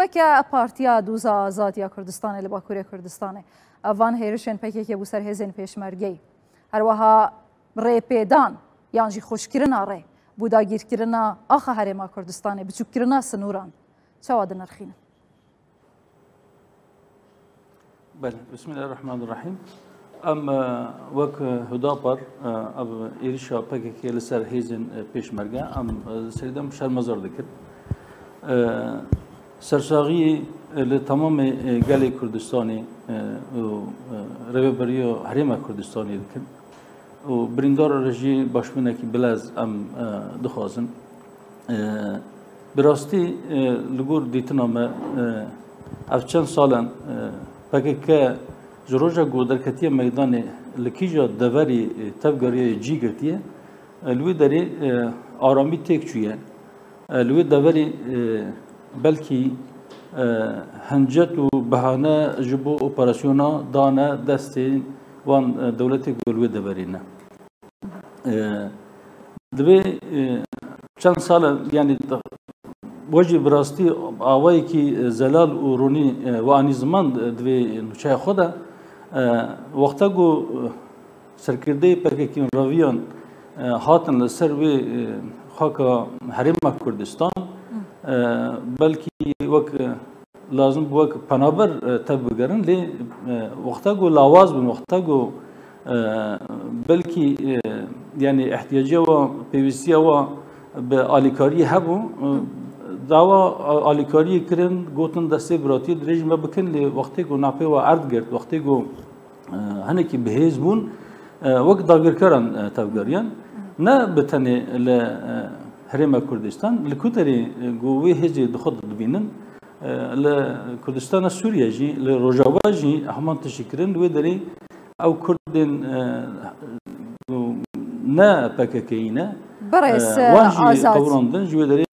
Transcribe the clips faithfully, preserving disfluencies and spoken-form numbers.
Çiyeke Partiya Doza Azad ya Kurdistanê li Bakurê Kurdistanê, ev van hêrişên P K K bû ser hêzên pêşmergeyê, her wiha rêpêdan yan jî xweşkirina rê bû dagîrkirina axa Herêma Kurdistanê, biçûkkirina sinûran çawa dinirxînin? Belê, Bismillahirrahmanirrahim. Em, e, wek, e, Hudapar, e, ev êrişa P K K li ser hêzên, e, pêşmerge, em, e, serî de em şermezar dikin. E, sersaxiyê, e, li temamê, e, gelê Kurdistanê, e, û, e, rêveberiya Herêma Kurdistanê dikin. Û birîndar re jî başbûnekî bilez em, e, dixwazin. E, bi rastî, e, li gor dîtina me, e, ev çend sal in, e, P K K ji roja ku derketiye meydanê li kîja deverî, e, tevgeriye cî girtiye, e, li wê derê, e, aramî têk çûye. E, li wê deverê, e, belkî, e, hincet û behane ji bo operasyona dane destê wan, e, dewletê ku li wê deverê ne. E, divê, e, çend sal e, yanî, we jî bi rastî awayekî, e, zelal û ronî, e, we anî ziman, e, divê nûçeya xwe de, e, wexta ku, e, serkirdeyê P K K'in reviyan, e, hatin li ser wê, e, xaka Herêma Kurdistan, e, belkî wek, e, lazim bû wek penaber, e, tev bigerin, lê, e, wexta ku lawaz bin, wexta ku, e, belkî, e, yanî ihtiyaciya wa, pêwîstiya wa bi alîkariyê hebû, e, dawa a-, alîkariyê kirin, gotin destê biratiyê dirêj me bikin, lê wextê ku napê wa erd girt, wextê ku, e, hinekî bi hêz bûn, e, wek dagirkeran, e, tevgeriyan. Ne bi tenê li, e, Herêma Kurdistan, li ku derê, e, ku wê hêzê di xwe de dibînin, e, li Kurdistana Sûriye jî, li Rojava jî heman tiştî kirin, li wê derê ew Kurdên, e, ne P K K'yî ne, Berêz, e, wan jî Azad, qewirandin, ji wê derê,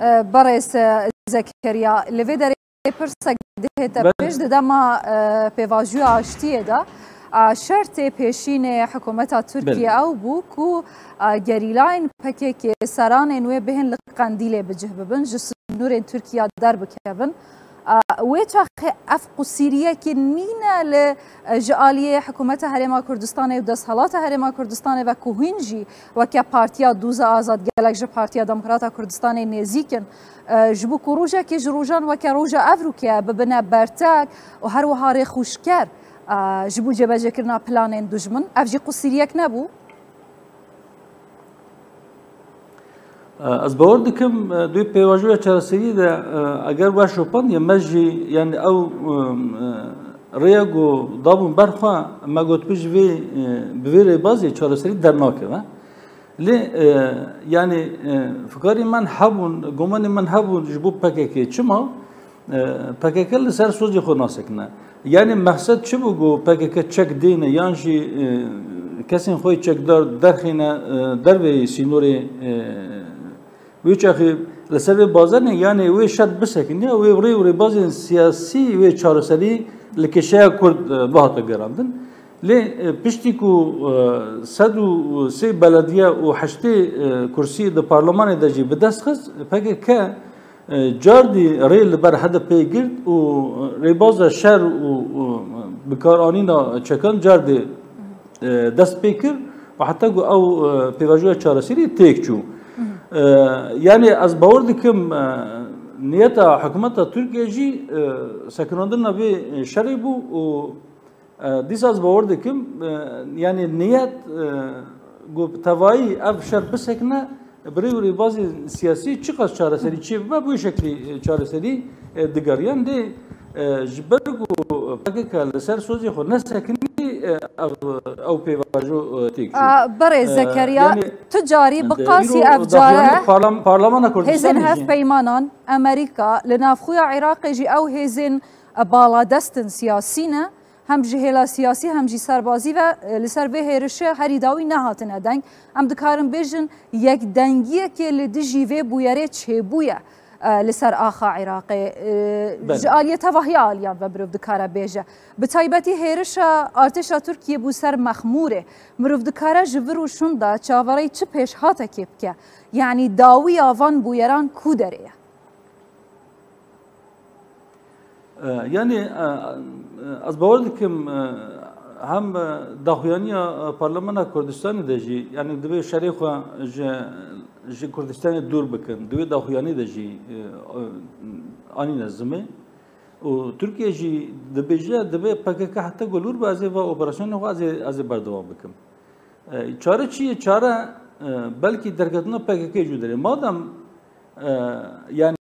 e, Berêz, e, Zekeriya, li vê derê pirsek dihête pêş, di dema, e, pêvajoya aştiyê de, e, şertê pêşînê hikûmeta Tirkiye ew bû ku, e, gerîlayên P K K seranên wê bihên li Qendîlê bi cih bibin, ji sinûrên Tirkiye derbikevin. E, wê çaxê ev qusîriyekî nîne li, e, ji aliyê hikûmeta Herêma Kurdistanê û desthilata Herêma Kurdistanê ve ku hîn jî weke Partiya Dûza Azad gelek ji Partiya Demokrata Kurdistanê nêzîk in. E, ji bo ku rojekê ji rojan weke roja evrûkê bibine bertek û her wiha rêxûşker, e, ji bo cêbecêkirina planên dijmin, ev jî qusîriyek nebû? E, ez bawer dikim, e, di wê pêvajoya çareseriyê de, e, eger we şopandiye me jî, yanî ew, e, e, rêya ku dabûn ber xwe, me gotibû ji vê, e, bi vê rêbazê çareserî dernakeve. Lê, e, yanî, e, fikarî min hebûn, gumanê min hebûn ji bo P K K. Çima? E, P K K li ser sozê xwe nasekine. Yanî mexsed çi bû ku P K K çek dêne yan jî, e, kesên xwe yê çekdar derxîne, e, derveyî sînorê, e, wê çaxê li ser vê bazenê, yanî wê şer bisekiniya, wê rê û rêbazên siyasî wê çareserî li kêşeya Kurd, e, bihata gerandin. Lê, e, piştî ku, e, sed û sê belediye û heştê, e, kursî di parlemanê de jî bi dest xist, P K K, e, cardî rê li ber H D P girt û rêbaza şer û, û bikaranîna çekan cardê, e, dest pê kir û heta ku ew, e, pêvajoya çareserî têk çû. E, yanî ez bawer dikim, e, niyeta hikûmeta Tirkiye jî, e, sekinandina vê şerê bû û E, dîsa ez bawer dikim, e, yanî niyet, e, ku bi tevayî ev şer bisekine, bi rê û rêbazên siyasî çiqas çareserî çêbibe, bi wê şeklî, e, çareserî, e, digeriyan. Lê, e, ji ber ku P K K li ser sozê xwe nesekinî, e, ev, ew pêvajo, e, têk çû. A, berê E, Zekeriya, yanî, tu carî bi e, qasî îro ev dahiyana care parlam-, parlamana Kurdistanê hêzên jî. Hevpeymanan Amerîka li navxweya Iraqê jî ew hêzên, e, baladestin siyasî ne. Hem ji hêla siyasî hem jî serbazî ve, e, li ser vê hêrişê herî dawî nehatine deng. Em dikarin bêjin yekdengiyekê li dijî vê bûyerê çêbûye, e, li ser axa Iraqê. E, Belê. Ji aliyê tevahiya aliyan ve mirov dikare bêje. Bi taybetî hêrişa artêşa Tirkiyê bû ser Mexmûrê. Mirov dikare ji vir û şûn de çaverêyî çi pêşhatekê bike? Yanî dawiya van bûyeran ku derê ye? E, yanî, e, e, ez bawer dikim, e, hem, e, daxuyaniya, e, Parlemena Kurdistanê de jî, yanî divê şerê xwe ji, ji Kurdistanê dûr bikin. Di wê daxuyanî de jî, e, e, anîne zimê. Û Tirkiye jî dibêje, divê P K K heta ku li wir be, ez ê va operasyonê xwe ez ê, ez ê berdewam bikim. E, çare çi ye? Çare, e, belkî derketina P K K jû derê. Madem, e, yani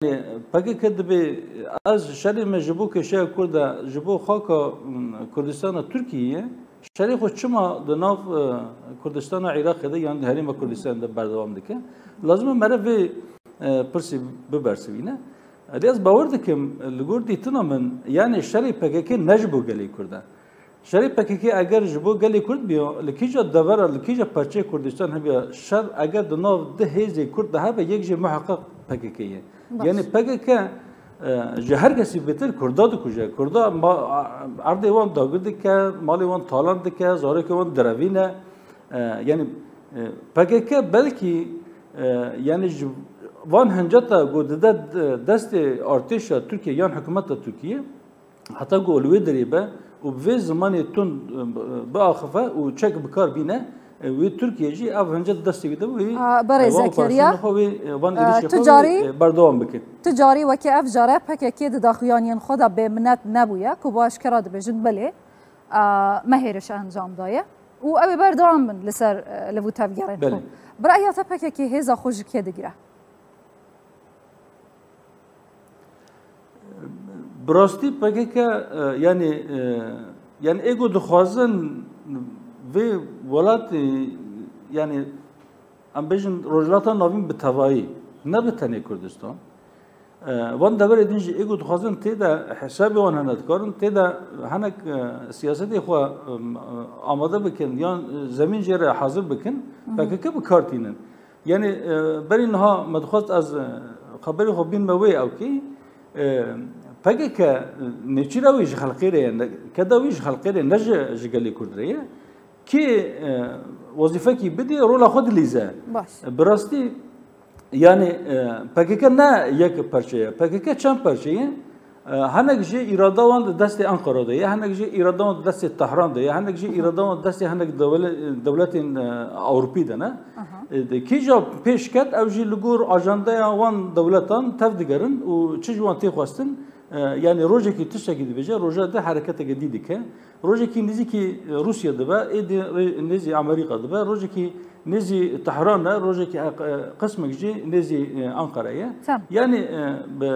P K K dibê ez şerê me ji bo kêşeya Kurd e, ji bo xaka, m, Kurdistana Tirkiyeyê, şerê xwe çima di nav, e, Kurdistana Iraqê de yan di Herêma Kurdistanê de berdewam dike? Lazim e mere vê, e, pirsê bibersivîne. Lê ez bawer dikim, li gor dîtina min, yani şerê P K K ne ji bo gelê Kurd e. Şerê P K K eger ji bo gelê Kurd biyo, li kîja devera, li kîja parçeyê Kurdistan hebiya şer, eger di nav du hêzê Kurd de hebe, yek jê muheqeq P K K ye. Baş. Yani P K K, e, ji her kesî bêtir Kurda dikuje. Kurda ma-, a-, erdê wan dagir dike, malê wan talan dike, zarokê wan direvîne. E, yani, e, P K K belkî, e, yani ji van hinceta ku dide de-, destê artêşa Tirkiye yan hikûmeta Tirkiye, heta ku li wê derê be û bi vê zimanê tund, e, biaxife û çek bi kar bîne, e, wê Tirkiye jî ev hincet destê wî de wî, A, berê e, wan Zekeriya, operasyonê xwe wê, e, van e, êrişê tu xwe carî, wê, e, berdewam bike. Tu carî weke ev care P K K di daxuyaniyên xwe de bêminet nebûye, ku bi aşkera dibêjin belê, e, me hêriş encam daye û ew ê berdewam bin li ser, e, liv û tevgerên xwe. Belê. Bi raya te P K K hêza xwe ji kê digire? Bi rastî P K K, e, yani, e, yani ê ku dixwazin vê welatê, yani em bêjin Rojhilata Navîn bi tevayî, ne bi tenê Kurdistan. E, van deverê din jî ê ku dixwazin tê de hesabê wan hene dikarin, tê de hinek, e, siyasetê xwe, e, amade bikin, yan, e, zemîn jê re hazir bikin, P K K bi kar tînin. Yani, e, berî niha me dixwest ez, e, xeberê xwe bînme wê ewkî, e, P K K, e, nêçîra wî ji xelkê re ye, ne, keda wî ji xelkê re ne ji, ji gelê Kurd re ye. Kê, e, wezîfekî bidê, rola xwe dilîze. Baş. E, bi rastî, yani, e, P K K ne yek perçe ye. P K K çend perçe ye? E, hinek jî îrada wan di destê Enqera de ye, hinek jî îrada wan di destê Tehran de ye, hinek jî îrada wan di destê hinek dewle-, dewletên, e, Ewropî de ne. Aha. E, de kîja pêş ket, ew jî li gor ajandeya wan dewletan tev digerin û çi ji wan tê xwestin, e, yani rojekî tiştekî dibêje, roja di hereketeke dî dike. Rojekî nêzîkî, e, Rûsya dibe, êdî rê-, nêzî Amerîka dibe, rojekî nêzî Tehran e, rojekî, e, qismek jî nêzî, e, Enqera ye. Tamam. Yani, e, bi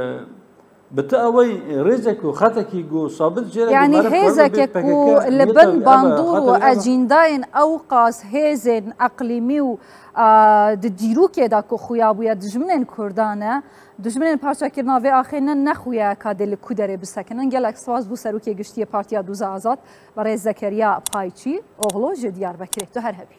Bi tu ewey rêzek û xetekî ku sabit jê re Yani guherî hêzeke xwarina bê ku P K K li niyeta bin wî ev e, bandor û xata wî ev e. Ecîndayên ew qas hêzên eqlîmî û, a, di dîrokê de ku xuya bûye dijminên Kurdan e, dijminên parçekirina vê axê ne, nexuya ka dê li ku derê bisekinin. Gelek spas bû Serokê Giştî yê Partiya Dûza Azad, Berêz Zekeriya Payçî Oxlo ji Diyarbekirê. Tu her hebî.